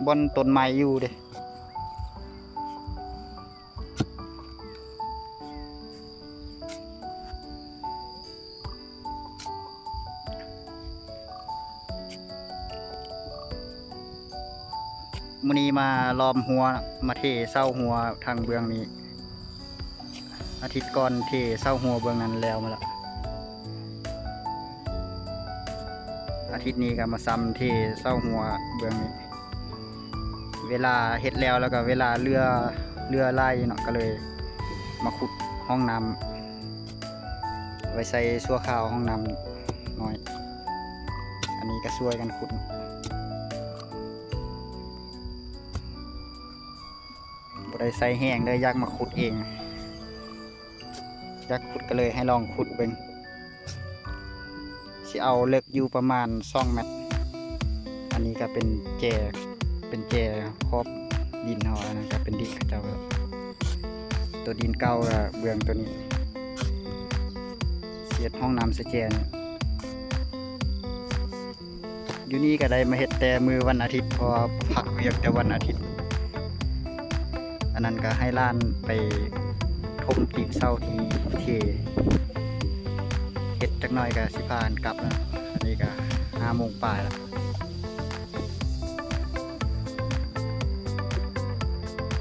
ບ່ອນຕົ້ນໄມ້ຢູ່ເດ້. ມື້ນີ້ມາລ້ອມຮົ້ວ ມາເທເສົາຮົ້ວທາງເບື້ອງນີ້. ອາທິດກ່ອນເທເສົາຮົ້ວເບື້ອງນັ້ນແລ້ວມາລະ. ອາທິດນີ້ກໍມາຊຳເທເສົາຮົ້ວເບື້ອງນີ້. ເວລາເຮັດແລ້ວ ແລ້ວກໍເວລາເຫຼືອ ເຫຼືອຫຼາຍເນາະ ກໍເລີຍມາຂຸດຮ່ອງນ້ຳ ໄວ້ໃສ່ຊົ່ວຄາວ ຮ່ອງນ້ຳນ້ອຍ. ອັນນີ້ກໍຊ່ວຍກັນຂຸດ ບໍ່ໄດ້ໃຊ້ແຮງເດີ້ ຢາກມາຂຸດເອງ ຢາກຂຸດກໍເລີຍໃຫ້ລອງຂຸດເບິ່ງ. ຊິເອົາເລິກຢູ່ປະມານສອງແມັດ. ອັນນີ້ກໍເປັນແຈ ເປັນແຈຂອບດິນເຮົາ. ອັນນັ້ນກໍເປັນດິນເຂົາເຈົ້າ ໂຕດິນເກົ່າກໍເບື້ອງໂຕນີ້ ຊິເຮັດຮ່ອງນ້ຳໃສ່ແຈນີ້. ຢູ່ນີ້ກໍໄດ້ມາເຮັດແຕ່ມື້ວັນອາທິດ ເພາະວ່າພັກວຽກແຕ່ວັນອາທິດ. ອັນນັ້ນກໍໃຫ້ຫຼານໄປຖົມຕີນເສົາທີ່ເທ ເຮັດຈັກໜ້ອຍກໍຊິພາກັນກັບແລ້ວ. ອັນນີ້ກໍຫ້າໂມງປາຍແລ້ວ.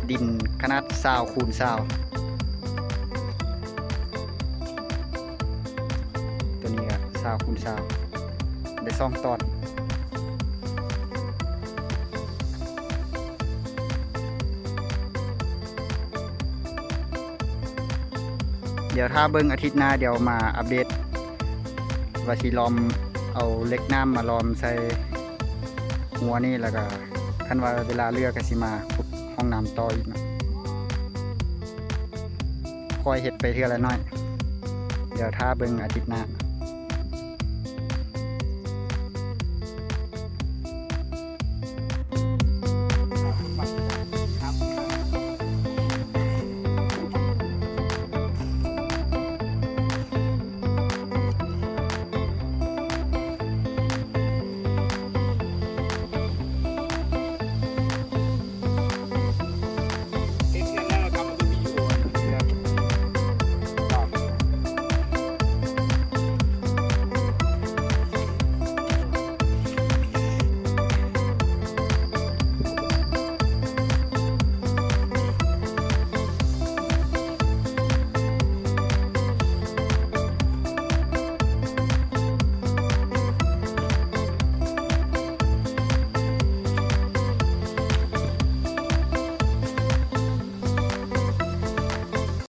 ດິນຂະໜາດຊາວຄູນຊາວ ໂຕນີ້ກໍຊາວຄູນຊາວ ໄດ້ສອງຕອນ. ດຽວຖ້າເບິ່ງອາທິດໜ້າ ດຽວມາອັບເດດວ່າຊິລ້ອມ ເອົາເຫຼັກໜາມມາລ້ອມໃສ່ຮົ້ວນີ້ ແລ້ວກໍຄັນວ່າເວລາເຫຼືອກໍຊິມາຂຸດຮ່ອງນ້ຳຕໍ່ອີກເນາະ. ຄ່ອຍເຮັດໄປເທື່ອລະໜ້ອຍ ດຽວຖ້າເບິ່ງອາທິດໜ້າ.